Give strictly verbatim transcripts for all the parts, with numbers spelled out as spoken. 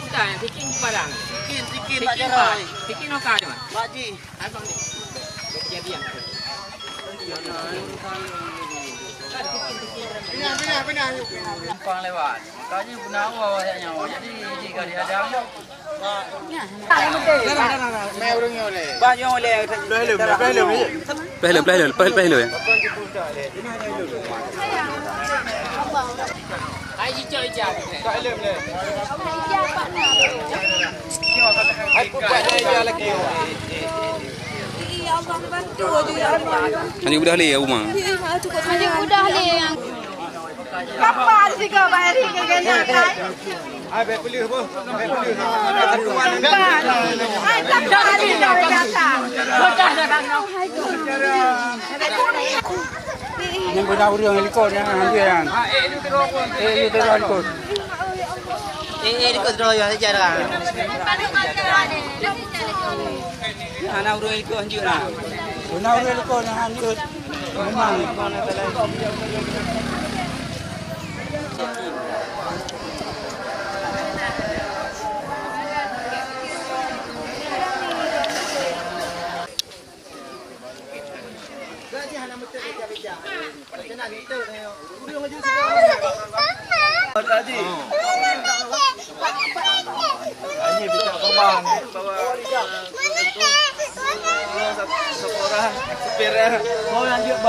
Bukan, tikin barang. Tikin, tikin, Pak Tikin, Jaroi. Pak. Tikin lokal tu, Mak. Pak Ji. Abang ni. Kejadian. Pindah, pindah, pindah. Simpang lewat. Makanya guna awal ayat nyawa. Jadi, jadi kali ada. Bah, nyong lé. Peuleuh lom, peuleuh lom. Peuleuh, peuleuh, peuleuh, peuleuh. Hanya udah lé ya, Uma. Hanya udah lé yang Kapal sigoe bak Eric keu geuhnyan, kan? Ai, bèk peuleueh boh. Bèk peuleueh. Kapal. Ai, kapal sigoe bak gata. Nyan beuna ureueng likot nyan, han jeuet nyan. Eh, eh, likot. Eh, eh, likot droe, ya, sejarah. Hana ureueng likot han jeuet na. Beuna ureueng likot nyan han jeuet. Memang.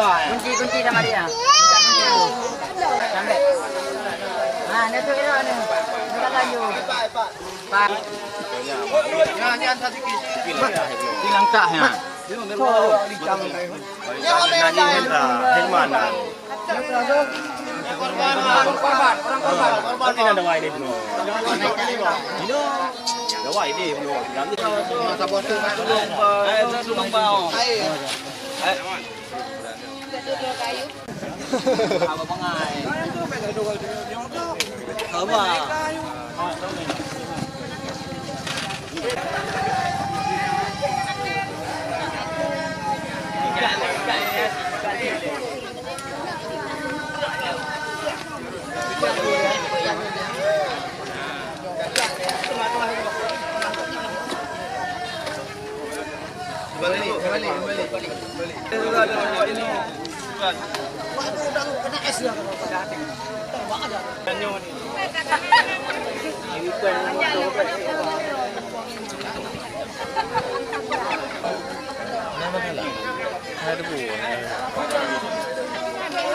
Kunci, kunci sama dia. Sampai. Ha, dah tu elok ni. Kita laju. Pak. Tinggal tak ya.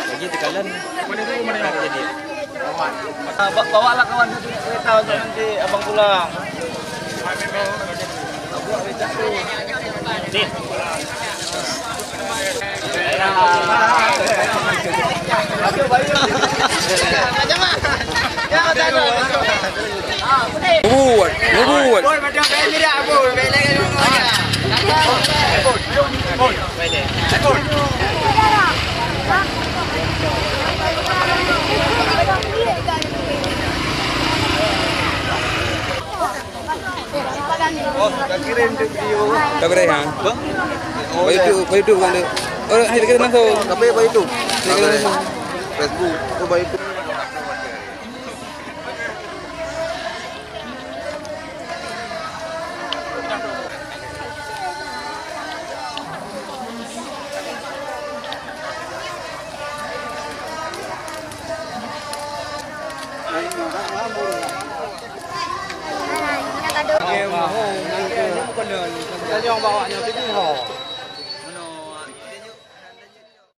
Lagi teukalan. Mana tu, mana yang jadi? Ah, ba-, bawalah kawan satu naik kereta untuk nanti abang pulang. Buat, buat. Ka beureh, ha? Bak YouTube, bak YouTube kan tu. Oh, kita kira langsung. Tapi bak YouTube. Kita kira langsung. Facebook, tu bak YouTube. Tanyong bawa nyoe pih ho.